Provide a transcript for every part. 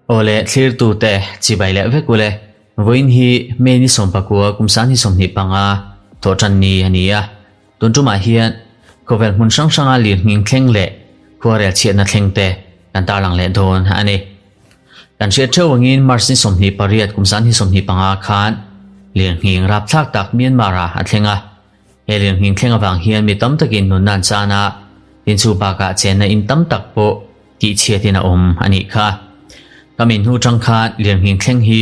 Awle thlirtute chibai leh vek ule. Vawiin hi May ni sawmpakua kum sang ni 25 thawhtan ni a ni a. Tun tumah hian khawvel hmun hrang hranga lirnghing thleng leh khuarel chhiatna thleng te kan tarlang leh dawn a ni. Kan hriat theuh angin March ni 28 kum sang ni 25 khan lirnghing rapthlak tak Myanmar ah a thleng a. He lirnghing thleng avang hian mi tam takin nunna an chan a, tin chu bakah chenna in tam tak pawh tihchhiatin a awm a nih kha. Ka min hnu tang khan lirnghing thleng hi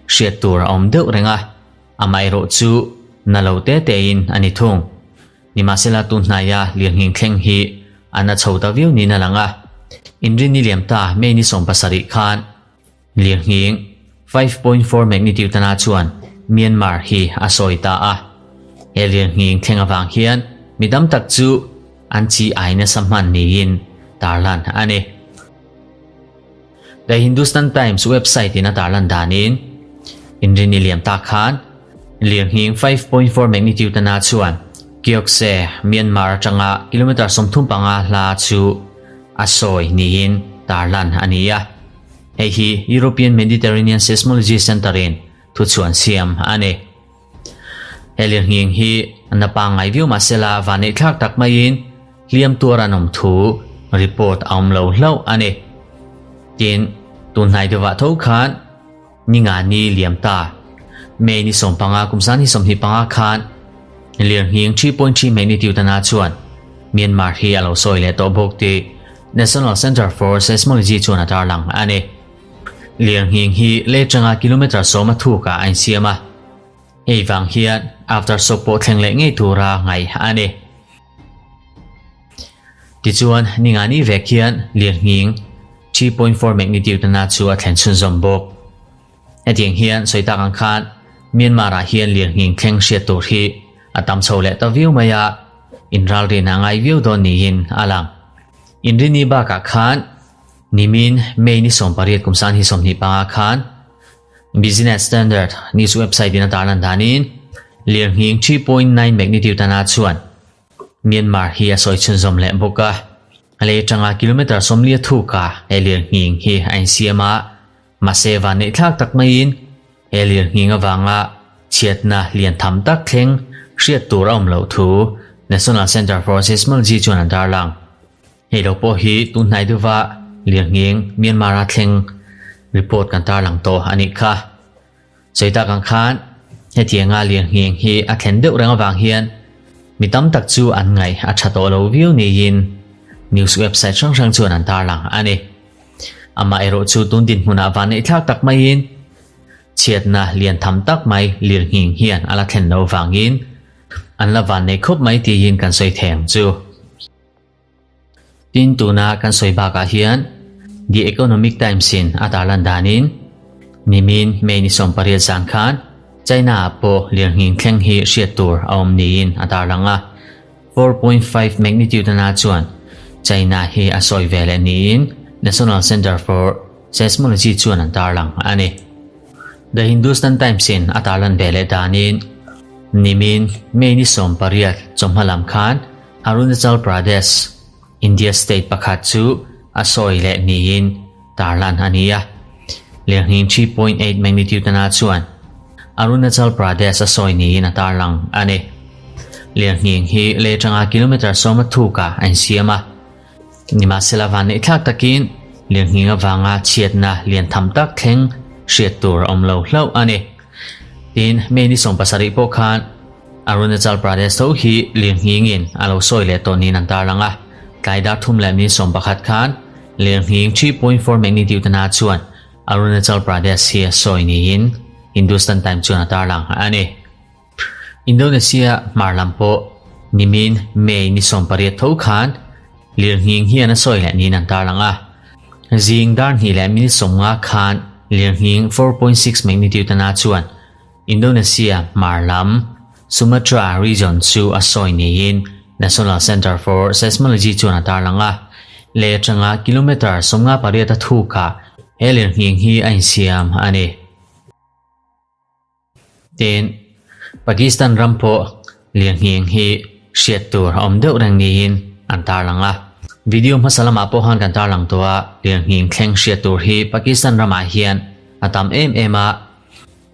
hriat tur a awm deuh reng a, amaherawh chu na lo te tein a ni thung. Nimahsela tun hnaia lirnghing thleng hi a na chho ta viau niin a lang a. Inrinni liam ta May ni 70 khan Lirnghing, 5.4 magnitude tana chuan Myanmar hi a sawi ta a. He lirnghing thleng avang hian mi tam tak chu an chi ai nasa hman niin tarlan a ni. The Hindustan Times website in a tarlan danin Inrini liam ta khan lirnghing 5.4 magnitude tana chuan Kyokse, Myanmar atanga kilometer 35 hla chu a sawi niin tarlan a ni a. Hei hi European Mediterranean Seismology Centre-in thuchhuan siam a ni. He lirnghing hi na pangngai viau mah sela vanneihthlak tak maiin hliam tuar an awm thu report a awm lo hlauh a ni. Tin, tun hnai deuhah tho khan ni nga ni liam ta May ni 15 kum sang ni 25 khan lirnghing 3.3 magnitude ana chuan Myanmar hi a lo sawi leh tawh bawk tih National Centre for Seismology chuan a tarlang a ni. Lirnghing hi lei atanga kilometre 10 a thukah a insiam a, hei vang hian aftershock pawh thleng leh ngei tura ngaih a ni. Tichuan, ningani vek hian lirnghing 3.4 magnitude ana chu a thlen chhunzawm bawk. Hetiang hian sawi tak ang khan Myanmar-ah hian lirnghing thleng hriat tur hi a tam chho leh ta viau mai a, inralrin a ngai viau dawn niin a lang. Inrini bakah khan nimin May ni 18 kum sang hi 25 khan Business Standard news website in a tarlan danin lirnghing 3.9 magnitude ana chuan Myanmar hi a sawi chhunzawm leh bawk a. Lei atanga kilometre 40 thuka he lirnghing hi a insiam a, mahse vanneihthlak tak maiin he lirnghing avanga chhiatna lian tham tak thleng hriat tur a awm loh thu National Centre for Seismology chuan an tarlang. Hei lo pawh hi tun hnai deuha lirnghing Myanmar-a thleng report kan tarlang tawh a nih kha. Sawi tak ang khan hetianga lirnghing hi a thlen deuh reng avang hian mi tam tak chu an ngaih a tha tawh lo viau niin news website hrang hrang chuan an tarlang a ni. Amaherawh chu tun dinhmunah vanneihthlak tak maiin chhiatna lian tham tak mai lirnghing hian a la thlen lo vangin an la vannei khawp mai tiin kan sawi thei ang chu. Tin tuna kan sawi bakah hian The Economic Times in a tarlan danin nimin May ni 18 zan khan China ah pawh lirnghing thleng hi hriat tur a awm niin a tarlang a. 4.5 magnitude ana chuan China hi a sawi ve leh niin National Centre for Seismology chuan an tarlang a ni. The Hindustan Times in a tarlan ve leh danin nimin May ni 18 chawhma lam khan Arunachal Pradesh, India state pakhat chu a sawi leh niin tarlan a ni a. Lirnghing 3.8 magnitude ana chuan Arunachal Pradesh a sawi niin a tarlang a ni. Lirnghing hi lei atanga kilometre 10 a thukah a insiam a. Nimahsela vanneihthlak takin lirnghing avanga chhiatna lian tham tak thleng hriat tur a awm lo hlauh a ni. Tin, May ni 17 pawh khan Arunachal Pradesh tho hi lirnghingin a lo sawi leh tawh niin an tarlang a. Tlai dar thum leh min 11 khan lirnghing 3.4 magnitude ana chuan Arunachal Pradesh hi a sawi niin Hindustan Times chuan a tarlang a ni. Indonesia hmar lam pawh nimin May ni 18 tho khan lirnghing hian a sawi leh niin an tarlang a. Zing dar hnih leh min 50 khan lirnghing 4.6 magnitude ana chuan Indonesia hmar lam Sumatra region chu a sawi niin National Centre for Seismology chuan a tarlang a. Lei atanga kilometre 58 a thukah he lirnghing hi a insiam a ni. Tin, Pakistan ram pawh lirnghing hi hriat tur a awm deuh reng niin an tarlang a. Video hmasa lamah pawh khan kan tarlang tawh a, lirnghing thleng hriat tur hi Pakistan ramah hian a tam em em a,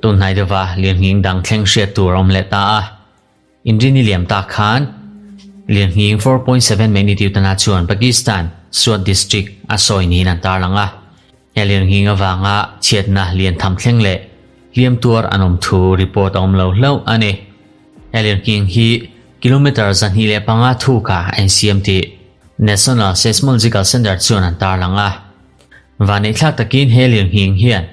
tunhnai deuha lirnghing dang thleng hriat tur a awm leh ta a. Inrini liam tak khan lirnghing 4.7 magnitude na chuan Pakistan Swat district a sawi niin an tarlang a. He lirnghing avanga chhiatna lian tham thleng leh hliam tuar an awm thu report a awm lo hlauh a ni. He lirnghing hi kilometre 205 thukah a insiam tih National Seismological Centre chuan an tarlang a. Vaneihthlak takin he lirnghing hian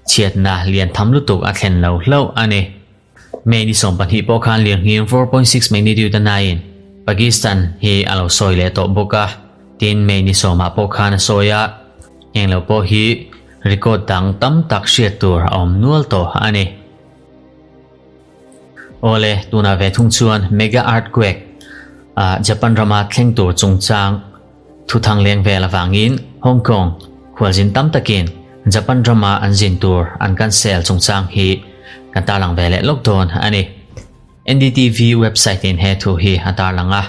chhiatna lian tham lutuk a thlen lo hlauh a ni. May ni 12 pawh khan lirnghing 4.6 magnitude a naiin Pakistan hi a lo sawi leh tawh bawk a, tin May ni 10 ah pawh khan a sawi a, heng lo pawh hi record dang tam tak hriat tur a awm nual tawh a ni. Awle, tunah ve thung chuan mega earthquake ah Japan rama thleng tur chungchang Thuthang leng vel avangin Hong Kong khualzin tam takin Japan rama an zin tur an cancel chungchang hi kan tarlang ve leh lawk dawn a ni. NDTV website in he thu hi a tarlang a.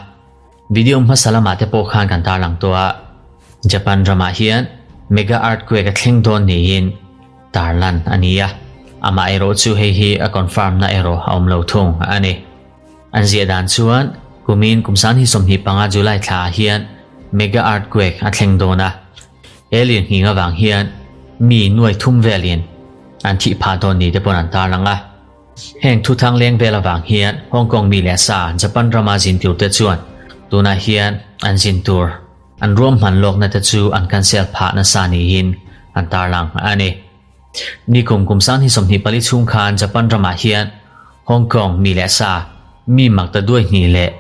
Video hmasa lamah te pawh khan kan tarlang tawh a. Japan ramah hian mega earthquake a thleng dawn niin tarlan a ni a. Amaherawh chu hei hi a confirm na erawh a awm lo thung a ni. An ziah dan chuan kumin kum 2025 July thlaah hian mega earthquake a thleng dawn a, he lirnghing avang hian mi nuai thum velin an thih phah dawn ni te pawn an tarlang a. Heng thuthang leng vel avang hian Hong Kong mi leh sa Japan rama zin tur te chuan tunah hian an zin tur an ruahman lawkna te chu an cancel phah nasa niin an tarlang a ni. Nikum kum 2024 chhung khan Japan ramah hian Hong Kong mi leh sa mi mak ta duai hnih leh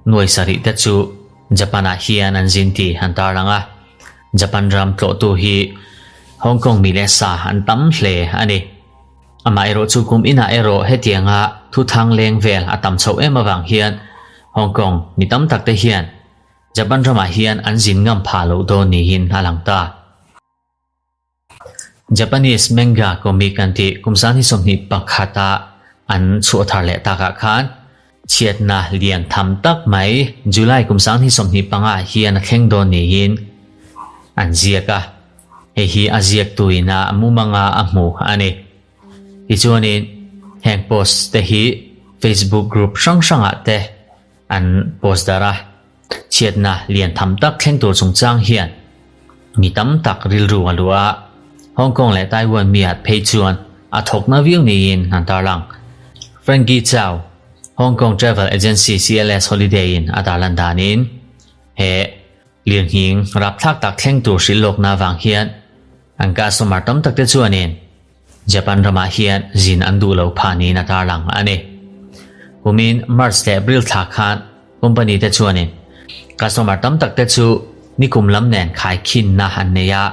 nuai sarih te chu Japan-ah hian an zin tih an tarlang a. Japan ram tlawhtu hi Hong Kong mi leh sa an tam hle a ni. Amaherawh chu kum inah erawh hetianga thuthang leng vel a tam chhoh em avang hian Hong Kong mi tam tak te hian Japan ramah hian an zin ngam phah loh dawn niin a lang ta. Japanese manga comic an tih kum 2021 a an chhuah thar leh takah khan chhiatna lian tham tak mai July kum 2025 ah hian a thleng dawn niin an ziak a, hei hi a ziaktuin a mumanga a hmu a ni. Tichuanin heng post te hi Facebook group hrang hrangah te an post darh a. Chhiatna lian tham tak thleng tur chungchang hian mi tam tak rilru a luh a, Hong Kong leh Taiwan mi at phei chuan a thawkna viau niin an tarlang. Frankie Chau, Hong Kong travel agency CLS Holiday in a tarlan danin he lirnghing rapthlak tak thleng tur hrilh lawkna avang hian an customer tam tak te chuanin Japan ramah hian zin an duh lo phah niin a tarlang a ni. Kumin March leh April thla khan company te chuanin customer tam tak te chu nikum lam nen khaikhinna an nei a,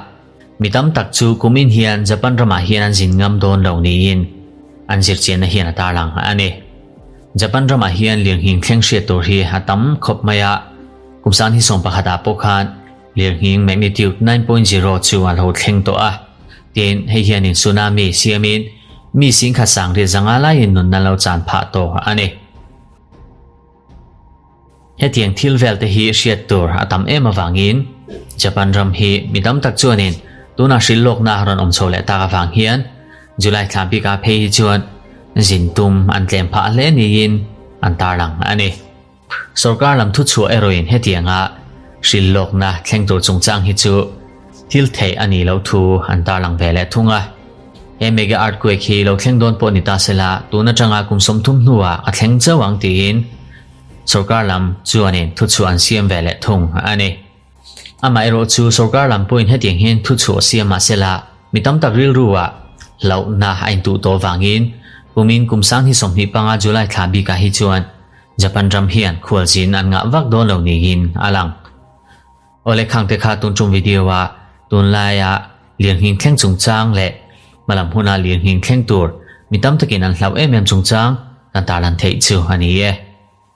mi tam tak chu kumin hian Japan ramah hian an zin ngam dawn lo niin an zirchianna hian a tarlang a ni. Japan ramah hian lirnghing thleng hriat tur hi a tam khawp mai a, kum 2011 ah pawh khan Lirnghing magnitude 9.0 chu a lo thleng tawh a, tin hei hianin tsunami siamin mi singkhat sangriat zanga laiin nunna lo chan phah tawh a ni. Hetiang thil vel te hi hriat tur a tam em avangin Japan ram hi mi tam tak chuanin tunah hrilh lawkna rawn awm chho leh tak avang hian July thla bikah phei hi chuan zin tum an tlem phah hle niin an tarlang a ni. Sorkar lam thuchhuah erawhin hetianga hrilh lawkna thleng tur chungchang hi chu thil theih a nih loh thu an tarlang ve leh thung a. He mega earthquake hi lo thleng dawn pawh ni ta sela tun atanga kum 30 hnuah a thleng chauh ang tiin sorkar lam chuanin thuchhuah an siam ve leh thung a ni. Amaherawh chu sorkar lam pawhin hetiang hian thuchhuah siam mah sela mi tam tak rilruah hlauhna a intuh tawh vangin kumin kum 2025 July thla bikah hi chuan Japan ram hian khualzin an ngah vak dawn lo niin a lang. Awle khangte kha tun tum video a tunlaia lirnghing thleng chungchang leh hmalam huna lirnghing thleng tur mi tam takin an hlauh em em chungchang kan tarlan theih chu a ni e.